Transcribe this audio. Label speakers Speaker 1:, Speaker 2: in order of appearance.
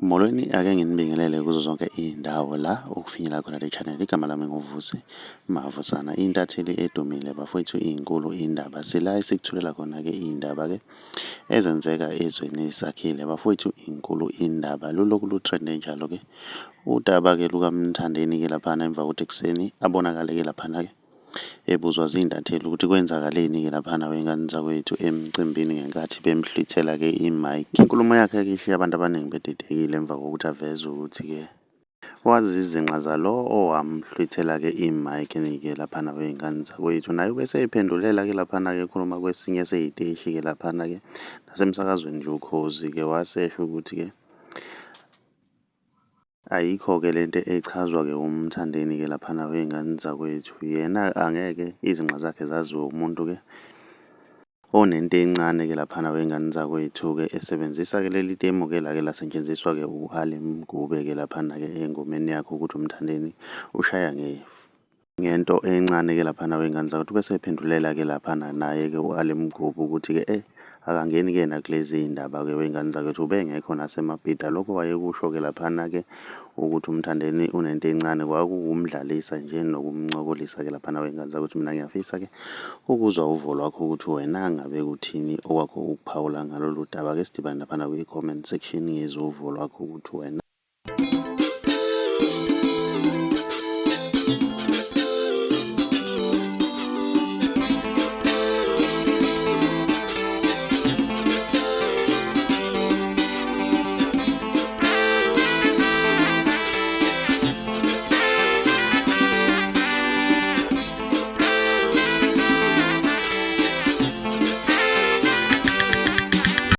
Speaker 1: Molweni, ake nginibingelele kuzo zonke iy'ndawo la ukufinyelela khona le channel. Igama lami nguVusi Mavusana, intatheli edumile bafowethu iy'nkulu iy'ndaba. Sila esikuthulela khona-ke iy'ndaba-ke ezenzeka ezweni sakhile bafowethu iy'nkulu iy'ndaba. Lulokhu lutrende njalo-ke udaba-ke lukaMthandeni-ke laphana emva kokuthi ekuseni abonakale-ke laphana-ke ebuzwa zintatheli ukuthi kwenzakaleni-ke laphana wey'ngane zakwethu emcimbini ngenkathi bemhlwithela-ke i-mic. Inkulumo yakhe-ke ishiye abantu abaningi bedidekile emva kokuthi aveze ukuthi-ke wazi izinqa zalo owamhlwithela-ke i-mic-ke laphana wey'ngane zakwethu. Naye bese ey'phendulela-ke laphana-ke ekhuluma kwesinye sey'teshi-ke laphana-ke nasemsakazweni nje Ukhozi-ke wasesho ukuthi-ke ayikho-ke lento echazwa-ke uMthandeni-ke laphana wey'ngane zakwethu. Yena angeke izinqa zakhe zaziwe umuntu-ke onento encane-ke laphana wey'ngane zakwethu-ke esebenzisa-ke leli temu-ke lake lasetshenziswa-ke u-Ali Mgube-ke laphana-ke engomeni yakhe ukuthi uMthandeni ushaya ngento encane-ke laphana wey'ngane zakwethu. Bese ephendulela-ke laphana naye-ke u-Ali Mgube ukuthi-ke akangeni-ke nakulezi y'ndaba-ke wey'ngane zakwethu ubengekho nasemabhida. Lokho wayekusho-ke laphana-ke ukuthi uMthandeni unento encane kwakuwumdlalisa nje nokumncokolisa-ke laphana wey'ngane zakwethu. Mina ngiyafisa-ke ukuzwa uvo lwakho ukuthi wena ngabe kuthini okwakho ukuphawula ngalolu daba. Ake sidibane laphana kwi-comment section ngizwe uvo lwakho ukuthi wena